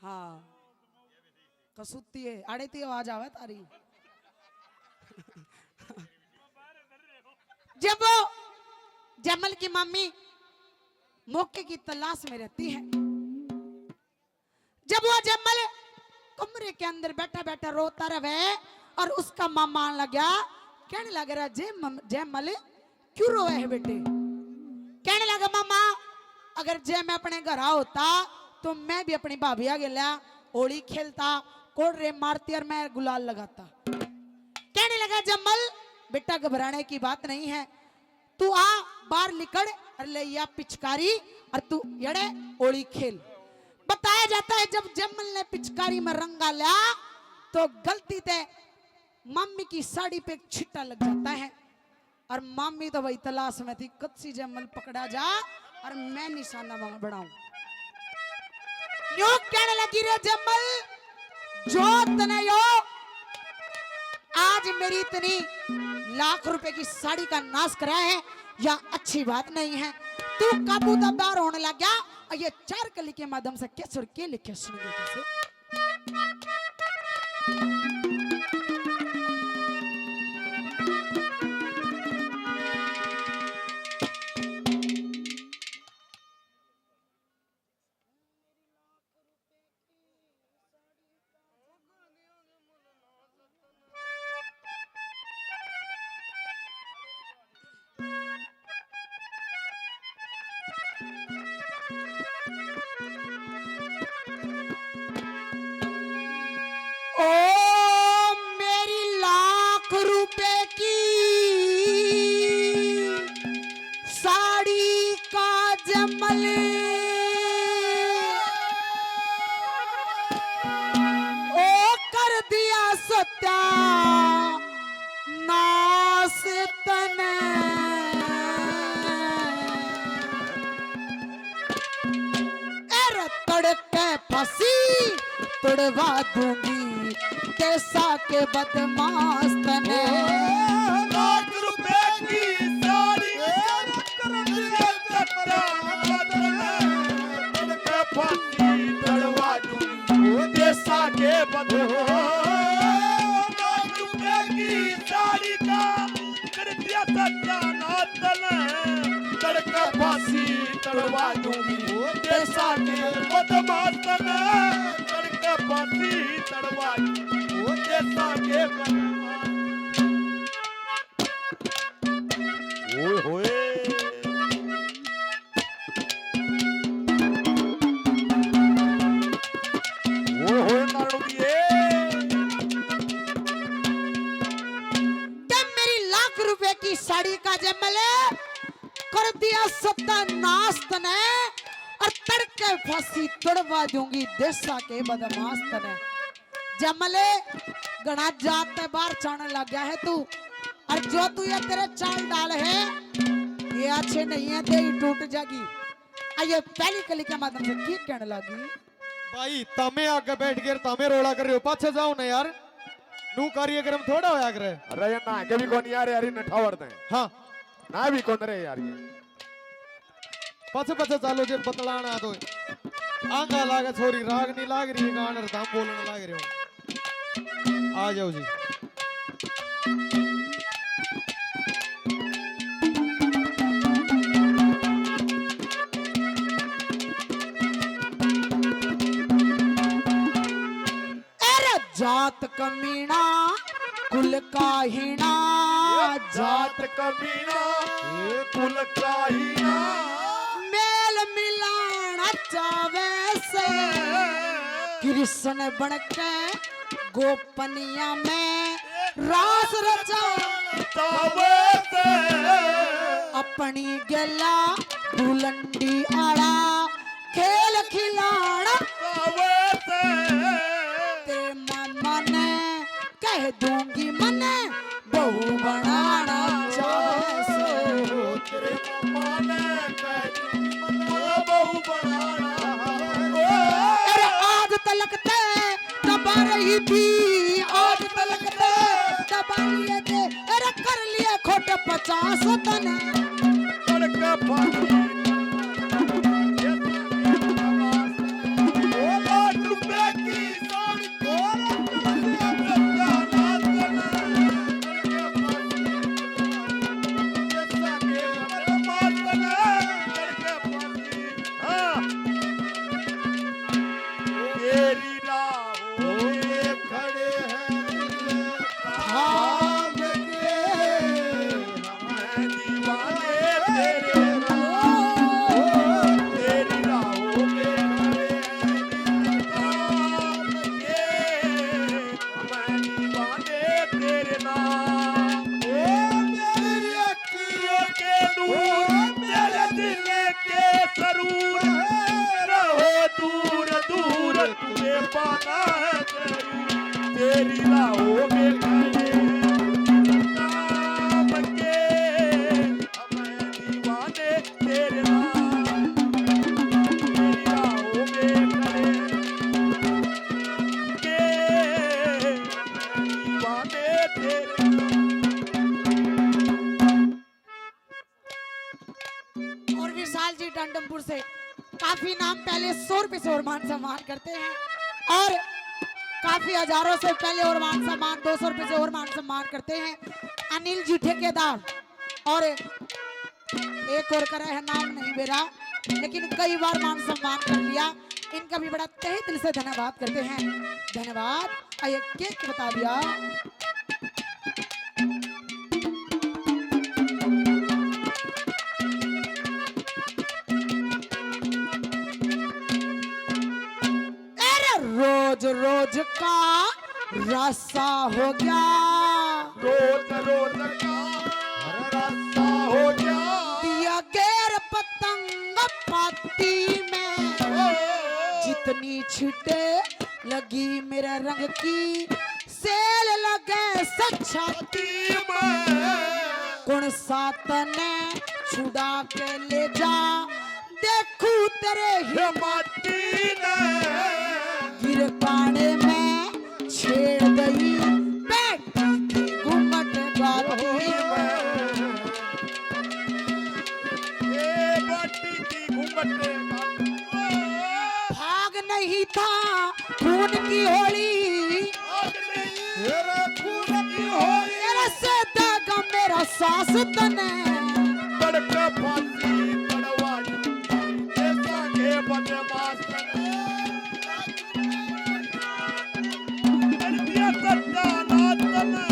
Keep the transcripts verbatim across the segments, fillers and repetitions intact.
हाँ, कसूती है, आड़े ती आवाज आवे तारी। जब वो जमल की मामी मौके की तलाश में रहती है, जब वो जमल कमरे के अंदर बैठा बैठा रोता रहे और उसका मामा आने लग गया, कहने लग रहा, "जय मम-, जयमल, क्यों रोए है बेटे?" कहने लगा, "मामा, अगर जय मैं अपने घर आ होता तो मैं भी अपनी भाभी आ गेला होली खेलता, कोड़रे मारती और मैं गुलाल लगाता।" कहने लगा, "जमल बेटा, घबराने की बात नहीं है, तू आ, बाहर निकल और ले या पिचकारी और तू यड़े होली खेल।" बताया जाता है, जब जमल ने पिचकारी में रंगा लिया तो गलती ते मामी की साड़ी पे एक छिट्टा लग जाता है। और मामी तो भाई तलाश में थी, कच्ची जमल पकड़ा जा और मैं निशाना बनाऊं। न्यू कहने लगी, "रे जमल, जो तने यो आज मेरी इतनी लाख रुपए की साड़ी का नाश करा है, या अच्छी बात नहीं है।" तू काबू तै बाहर होने लग गया और ये चार कली के माध्यम से कैसे और के लिखे सुन गए कैसे। ओ मेरी लाख रुपए की साड़ी का जमल, ओ कर दिया सत्या नाश तने। अरे तड़के फांसी तुड़वा दूंगी देसा के बदमाश तने। लाख रुपए की साड़ी, तड़के फांसी तुड़वा दूंगी देसा के बदमाश। लाख रुपए की साड़ी का कर दिया सत्यानाश तने, तड़के फांसी तड़वा दूंगी वो देसा के बदमाश तने, तड़के फांसी तड़वा दूंगी वो देसा के बदमाश। ओए होए। ओए होए नारदू जी, ए। के मेरी लाख रुपए की साड़ी का जमल कर दिया सत्यानाश तने, और तड़के फांसी तुड़वा दूंगी देसा के बदमाश तने। जमले घणा जात तै बाहर चाणन लग गया है तू, और जो तू ये तेरे चाल डाल है, ये अच्छे नहीं है, देही टूट जागी। आ ये पहली कली के माध्यम से की कहने लगी? भाई, तमे आगे बैठ के तमे रोला कर रहे हो, पाछे जाओ ना यार। नू कार्यक्रम थोड़ा होया करे। अरे ये ना के भी कोनी यार, यार, इन्हें ठावर दे। हाँ। ना भी कौन रे यार ये। पाछे पाछे चालो जे बतलाना तो। आंगा लागे छोरी, राग नहीं लाग रही, गान और धाम बोलने लाग रहे हो। आ जाओ जी। अरे जात कमीना, कुल का हीना, जात कमीना, कुल का हीना। मेल मिलाना चावे से कृष्ण बन के गोपनिया में रास रचा। चावे से अपनी गेला भुलंडी आड़ा खेल खिलाना। चावे से तेरे मामा ने कह दूंगी मने बहू बनाना चाहे से। तेरे मामा ने कह दूंगी मने बहू बनाना। अरे आज तलक ते दबा रही थी, आज तलक ते दबा लिए थे। अरे कर लिए खोट पचास तने। तड़के फांसी। ओ लाख रुपए तेरी राहों में खड़े हैं नाम के, मैं दीवाने तेरे नाम। ओ मेरी अखियों के नूर, तेरे दिल के सरूर, रहो दूर दूर, तुम्हें पाना है जरूर। तेरी राहों में खड़े हैं नाम के, मैं दीवाने तेरे नाम। तेरी राहों में खड़े के दीवाने तेरे। और विशाल जी डंडमपुर से काफी नाम पहले सौ रुपए से और मान सम्मान करते हैं, और काफी हजारों से पहले और मान सम्मान, दो सौ रुपए से और मान सम्मान करते हैं अनिल जी ठेकेदार। और एक और करा है, नाम नहीं मेरा, लेकिन कई बार मान सम्मान कर लिया। इनका भी बड़ा तहे दिल से धन्यवाद करते हैं। धन्यवाद। आ, ये केक बता दिया। अरे रोज रोज का रासा हो गया, रोज रोज का रासा हो गया। दिया गैर पतंग पाती में, ओ। जितनी छिटे लगी मेरे रंग की, सेल लगे सच्छाती में। कौन सा तने छुड़ा के ले जा, देखू तेरे ही माटी ने। गिर काने में छेड़ गई, बैठी थी घूंघट गाती में। ए, बैठी थी घूंघट गाती में। भाग नहीं था खून की होली, तेरे खून की होली। तेरे से दागा मेरा सांस तने। तड़का फांसी तड़वा जैसा के बदमाश तने। दिया तड़का ना तने।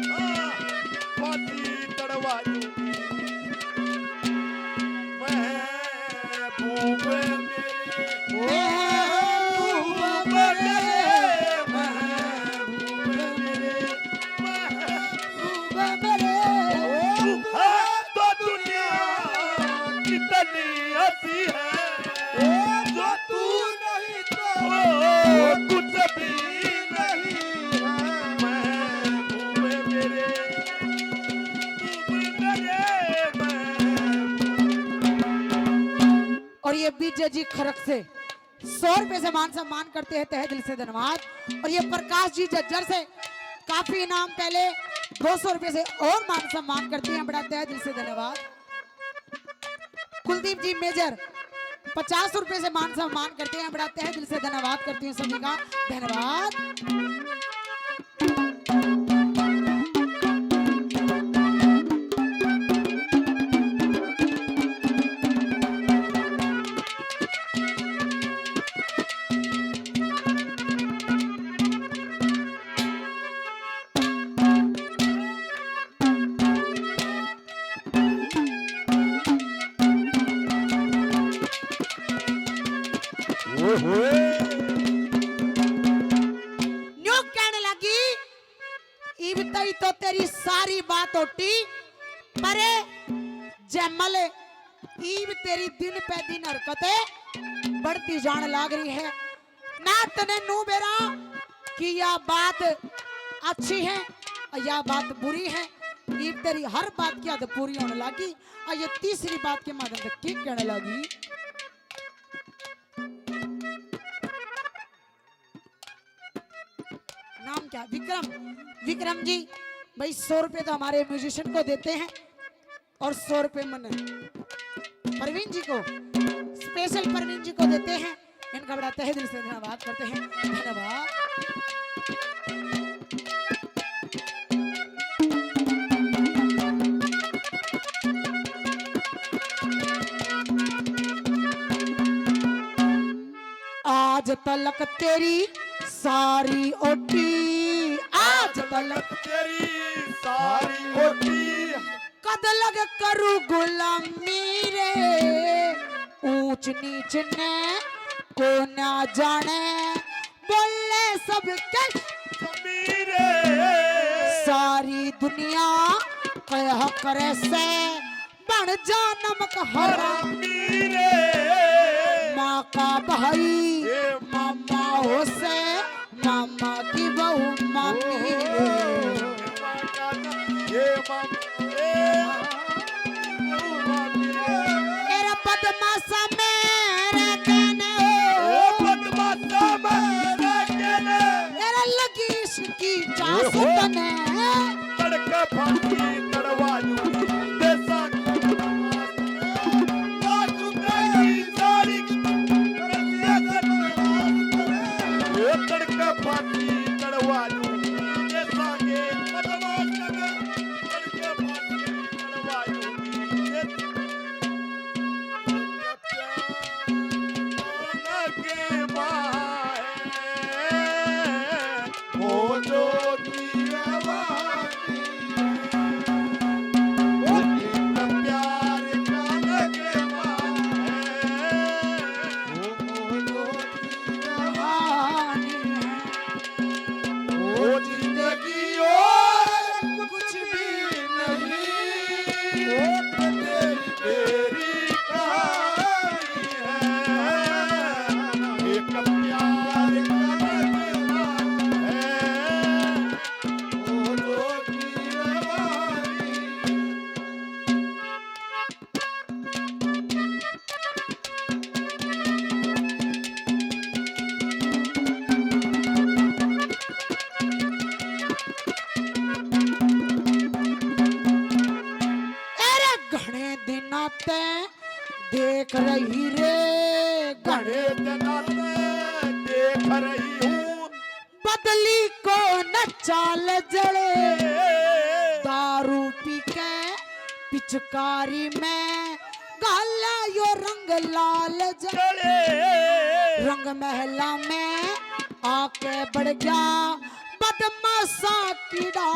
हाँ, फांसी तड़वा दूंगी। महबूब मेरे, महबूब मेरे, महबूब मेरे, महबूब मेरे। तू है तो दुनिया कितनी हंसी है, जो तू नहीं तो कुछ भी नहीं है। महबूब मेरे, महबूब मेरे, महबूब। और ये विजय जी खरक से सौ रुपए से मान सम्मान करते हैं, तहे दिल से धन्यवाद। और ये प्रकाश जी झज्जर से काफी इनाम पहले दो सौ रुपए से और मान सम्मान करते हैं, बड़ा तहे दिल से धन्यवाद। कुलदीप जी मेजर पचास रुपए से मान सम्मान करते हैं, बड़ा तहे दिल से धन्यवाद करती हूँ सभी का, धन्यवाद। ओए होए। न्यू कहने लगी, इब तई तो तेरी सारी बात होटी, पर जैमल, इब तेरी दिन पे दिन हरकत बढ़ती जान लाग रही है। मैं तने नू बेरा कि या बात अच्छी है, या बात बुरी है। इब तेरी हर बात की हद पूरी होने लगी। और ये तीसरी बात के माध्यम से की कहने लगी। नाम क्या? विक्रम। विक्रम जी, भाई, सौ रुपए तो हमारे म्यूजिशियन को देते हैं और सौ रुपए मन प्रवीण जी को, स्पेशल प्रवीण जी को देते हैं। इनका बड़ा तहे दिल से धन्यवाद करते हैं। धन्यवाद। आज तलक तेरी सारी ओटी, आज तलक तेरी करू गुलामी रे, ऊंच नीच ने को ना जाने, बोले सबके समीरे। सारी दुनिया कह करे से बन जा नमक हरामी रे। माँ का भाई ये मामा हो से, मामा की बहू मामी रे। ये मामा, ये मामा, तेरा बदमाशा मेरे कहने हो। ए बदमाशा मेरे कहने। तेरा लगी इसकी चास तने। तड़का फांसी तड़वा दूंगी, देसा की बदमाश तने। काटूंगा ये सारी रस्सियां से बदमाश तने। ए तड़का फांसी तड़वा दूंगी, देसा के बदमाश तने। तड़का फांसी तड़वा दूंगी, देसा के प्यार के माहे। ओ जोगी रवानी है, ओ गीत प्यार का लगवा है। ओ जोगी रवानी है, ओ जिंदगी और कुछ भी नहीं, ओ तेरी, तेरी कहानी है। एक प्यार का नगमा है, ओ रोकी रवानी। अरे घणे दिनां ते देख रही रे, घणे दिनां ते देख रही हूँ। बदली को न चाल जले, दारू पी के पिचकारी में घाला यो रंग लाल जले। रंग महला में आके बढ़ गया बदमाशा की डाल।